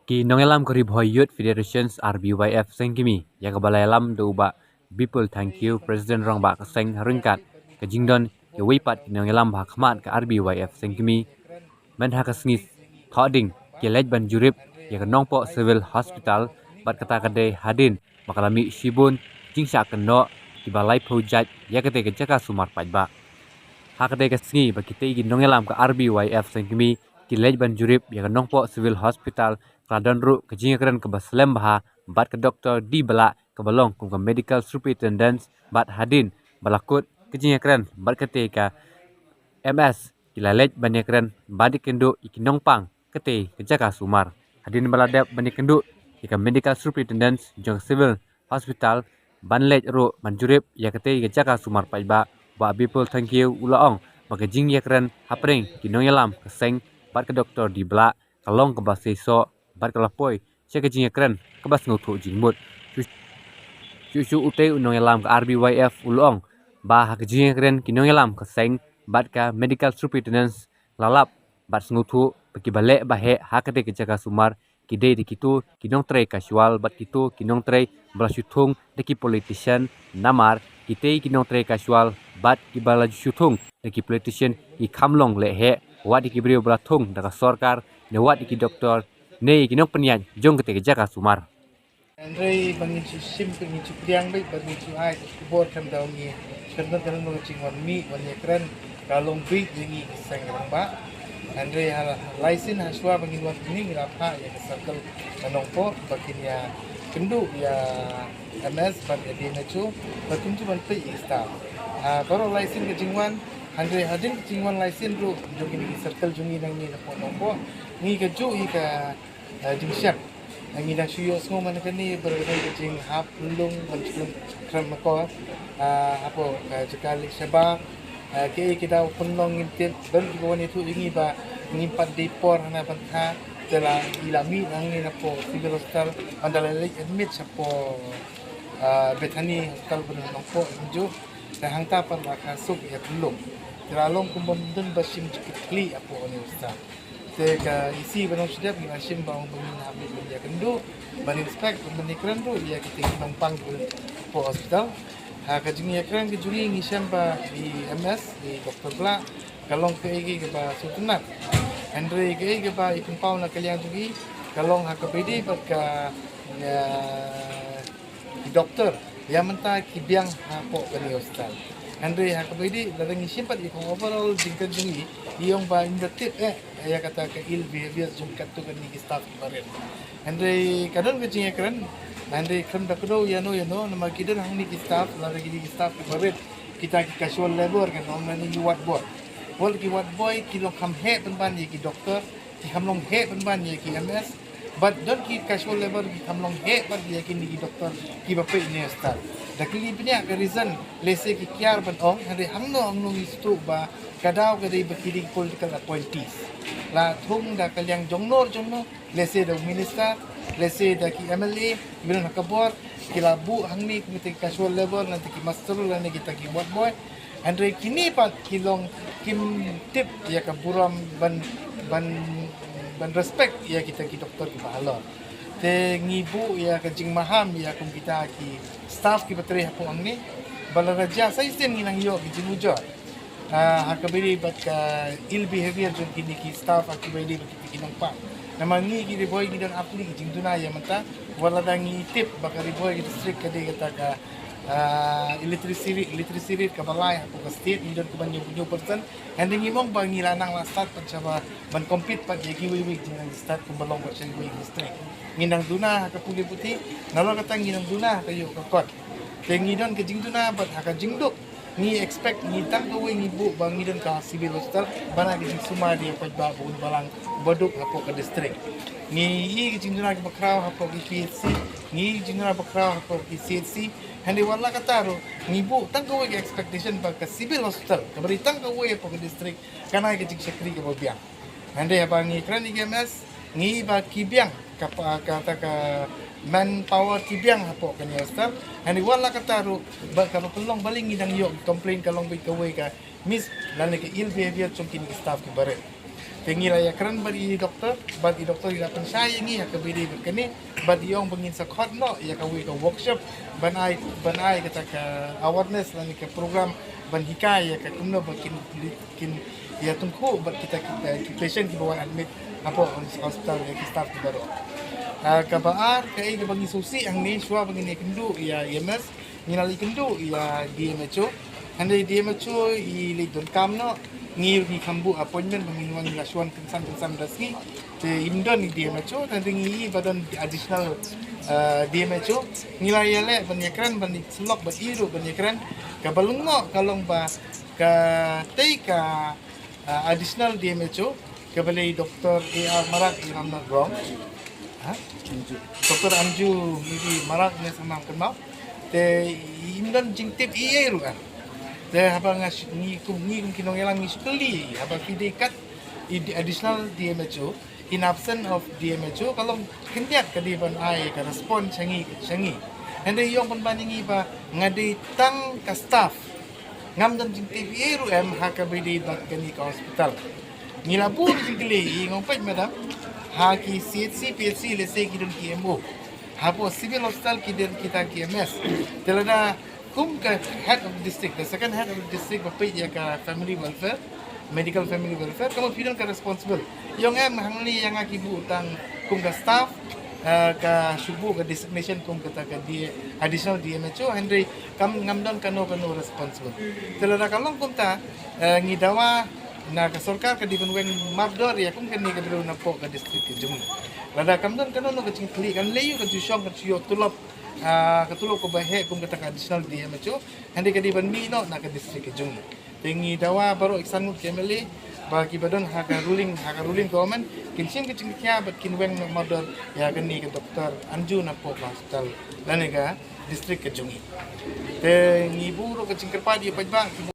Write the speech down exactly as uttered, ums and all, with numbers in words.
Ki nongïalam ka Ri Bhoi Youth Federations, R B Y F Sengkmie, ïa kaba la ïalam da u Bah Bipul Thangkhiew, President Rangbah ka seng, ha ryngkat ka jingdon kiwei pat ki nongïalam ba ha khmat ka R B Y F Sengkmie, mynta ha ka sngi Thohdieng, ki leit ban jurip ïa ka Nongpoh Civil Hospital, bad kata ka dei hadien ba ka la mih shibun jingshah kynnoh kiba laiphew jait ïa katei ka jaka sumar paidbah. Ha katei ka sngi ba kitei ki nongïalam ka R B Y F Sengkmie ki leit ban jurip ïa ka Nongpoh Civil Hospital, ka la don ruh ka jingïakren kaba slem bha bad ka Doktor D Blah, kaba long kum ka Medical Superintendent, bad hadien ba la kut ka jingïakren bad katei ka M S, ki la leit ban ïakren bad ïakynduh ïa ki nongpang katei ka jaka sumar. Hadien ba la dep ban ïakynduh ïa ka Medical Superintendent jong ka Civil Hospital, ban leit ruh ban jurip ïa katei ka jaka sumar paidbah, Bah Bipul Thangkhiew u la ong ba ka jingïakren hapdeng ki nongïalam ka seng bad ka Doktor D Blah ka long kaba seisoh bad ka la poi sha ka jingïakren kaba sngewthuh jingmut. Shuh shuh utei u nongïalam ka R B Y F u la ong ba ha ka jingïakren ki nongïalam ka seng bad ka Medical Superintendent la lap bad sngewthuh ba kiba leh ba heh ha katei ka jaka sumar ki dei da kito ki nongtrei casual bad kito ki nongtrei ba la shu thung da ki politician, namar kitei ki nongtrei casual bad kiba la shu thung da ki politician ki kham long leh heh, wat ïa ki briew ba la thung da ka sorkar, ne wat ïa ki doktor, ne ïa ki nongpynïaid jong katei ka jaka sumar. Hynrei ba ngin shu shim, ba ngin shu pdiang beit, ba ngin shu ai ka khubor khlem da ngi, khlem da ngi, ka jingwan mih wan ïakren ka long beit ïa ngi ki seng rangbah. Hynrei ha lai sien ha shuwa ba ngin wan kane, ngi la phah ïa ka circle na Nongpoh ba kin ïakynduh ïa M S bad ïa D M H O ba kin ju ban peit ïa ki staff. Ha baroh lai sien ka jingwan, hynrei hadien ka jingwan lai sien ruh jong kine ki circle jong ngi nangne na Nongpoh, ngi kajuh ïa ka ah, jingshep. Ah, ngi dang shu ïohsngew man kane ba ka dei ka jinghap lung ban shlem kren akor. Ah, hapoh ka jaka leit shabar. Ah, kiei ki daw pynlong ngim tip, don kiba wan ïathuh ïa ngi ba ngim pat dei por hana ban kha. Te la i la mih nangne napoh Civil Hospital, ban da la leit admit shapoh, ah, Bethany Hospital ba na Nongpoh, Nongjah. Te hangta pat la kha suk ïa pynlong. Te la long kumba ym don ba shim jingkitkhlieh hapoh University. Te ka E C ba nongshadep ngi la shim ba ong ba ngin hap ban ïakynduh, ban inspect, ban ïakren ruh ïa kita ki nongpang hapoh hospital. Ha ka jingïakren ka jong ngi, ngi shem ba i M S, i Doktor Blah, ka long kaei kaei kaba sngewtynnat. Hynrei kaei kaba i pynpaw na ka liang jong ngi, ka long ha kaba ïadei bad ka, ïa, ki doktor, ïa mynta ki biang hapoh kane hospital. Hynrei ha kaba ïadei, lada ngi shim pat ïa ka overall jingkren jong ngi, i ong ba im da tip eh ïa kata ka ill behavior jong katto katne ki staff kiba rit. Hynrei ka don ka jingïakren, hynrei khlem da kdew ïano ïano, namar ki don hangne ki staff, lada ki dei ki staff kiba rit, kita ki casual labour, kan ong ngi ward boy. Wat ki ward boy ki long kham heh pynban ïa ki doktor, ki kham long heh pynban ïa ki M S, bad don ki casual labour ki kham long heh bad ïa kine ki doktor kiba peit ne hospital. Da ki li bniah ka reason, lehse ki kiar ban ong, hynrei hangno hangno ngi sngewthuh ba ka daw ka dei ba ki dei political appointees. La thung da ka liang jongno jongno, lehse da u minister, lehse da ki M L A, kiba don ha ka bor, ki la buh hangne kum kita ki casual labour, lane kita ki muster roll, lane kita ki ward boy. Hynrei kine pat ki long kim tip ïa ka burom ban, ban, ban respect ïa kita ki doktor kiba halor. Te ngi buh ïa ka jingmaham ïa kum kita ki staff kiba trei hapoh hangne. Ba lada jia sa shisien ngi nang ïoh ki jingujor. Ah, ha kaba ïadei bad ka ill behavior jong kine ki staff ha kaba ïadei bad kita ki nongpang. Namar ngi ki Ri Bhoi ngi don ar tylli ki jingduna ïa mynta. Wat lada ngi tip ba ka Ri Bhoi ka district ka dei kata ka, ah, illiteracy rate, illiteracy rate kaba lai hapoh ka state, ngi don kumba hynñiew percent. Hynrei ngi ong ba ngi la nang la stad pat shaba ban compete pat ïa kiwei kiwei ki jingnang ki stad kumba long bad sha kiwei ki district. Ngi nang duna ha ka pule puthi, nalor kata ngi nang duna ha ka ïoh ka kot. Te ngi don ka jingduna bad ha ka jingduk ngi expect, ngi tang kawei ngi buh ba ngi don ka civil hospital, ban ai ka jingsumar ïa ki paidbah ba un balang ba duk hapoh ka district. Ngi ïohi ka jingduna kiba khraw hapoh ki P H C, ngi ïohi ka jingduna ba khraw hapoh ki C H C. Hynrei wat la katta ruh ngi buh tang kawei ka expectation ba ka civil hospital kaba dei tang kawei hapoh ka district kan ai ka jingshakri kaba biang. Hynrei haba ngi kren ïa ki M S, ngi ïohi ba ki biang ka pa-, kata ka manpower ki biang hapoh kane ka hospital. Hynrei wat la katta ruh, ba kaba pynlong balei ngi dang ïoh complain ka long beit kawei ka mis lane ka ill behavior jong kine ki staff kiba rit. Te ngi la ïakren bad i doktor, bad i doktor i la pynshai ïa ngi ïa kaba ïadei bad kane, bad i ong ba ngin sa khot noh ïa kawei ka workshop ban ai, ban ai kata ka awareness lane ka program ban hikai ïa ka kumno ba kin, kin ïa tyngkhuh bad kita, kita ki patient kiba wan admit hapoh hospital ïa ki staff kiba baroh. Ah, kaba ar kaei kaba ngi sngewsih hangne, shuwa ba ngin ïakynduh ïa E M S, ngi la leit kynduh ïa D M H O. Hynrei D M H O i leit donkam noh, ngi, ngi kham buh appointment ba ngin wan, ngi la shu wan kynsan kynsan da sngi. Te im don i D M H O, hynrei ngi i ba don additional, eh, D M H O. Ngi la ïaleh ban ïakren, ban ïasyllok bad i ruh ban ïakren. Kaba lyngngoh ka long ba katei ka, eh, additional D M H O kaba dei Doktor A R Marak, if I'm not wrong. Ha? Doktor Anju, maybe Marak ne, sa ngam kynmaw. Te im don jingtip ei ei ruh, ah. Te haba nga sh-, ngi kum, ngi kum ki nongïalam ngi shu kylli, haba phi dei kat i d-, additional D M H O, in absence of D M H O, ka long khyndiat ka dei ban ai ka response sha ngi, sha ngi. Hynrei i ong pynban ïa ngi ba nga dei tang ka staff. Ngam don jingtip ei ei ruh em ha kaba ïadei bad kane ka hospital. Ngi la buh jingkylli, i ong peit madam, ha ki C H C, P H C lehse ki don ki M O. Hapoh civil hospital ki don kita ki M S. Te lada kum ka head of the district, the second head of the district ba peit ïa ka family welfare, medical family welfare, ka mut phi don ka responsible. I ong em, hangne ïa nga ki buh tang kum ka staff, eh, ka shu buh ka designation kum kata ka D-, additional D M H O, hynrei kam, ngam don kano kano responsible. Te lada ka long kumta, eh, ngi dawa na ka sorkar ka dei ban weng mardor ïa kum kane ka briew napoh ka district ka jong ngi. Lada kam don kano kano ka jingkylli, kan lei ïoh, kan shu shong, kan shu ïoh tulop, ah, ka tulop kaba heh kum kata ka additional D M H O, hynrei ka dei ban mih noh na ka district ka jong ngi. Te ngi dawa baroh ki san ngut ki M L A ba kiba don ha ka ruling, ha ka ruling government, kin shim ka jingkhia bad kin weng noh mardor ïa kane ka Doktor Anju napoh ka hospital lane ka district ka jong ngi. Te ngi buh ruh ka jingkyrpad ïa u paidbah ki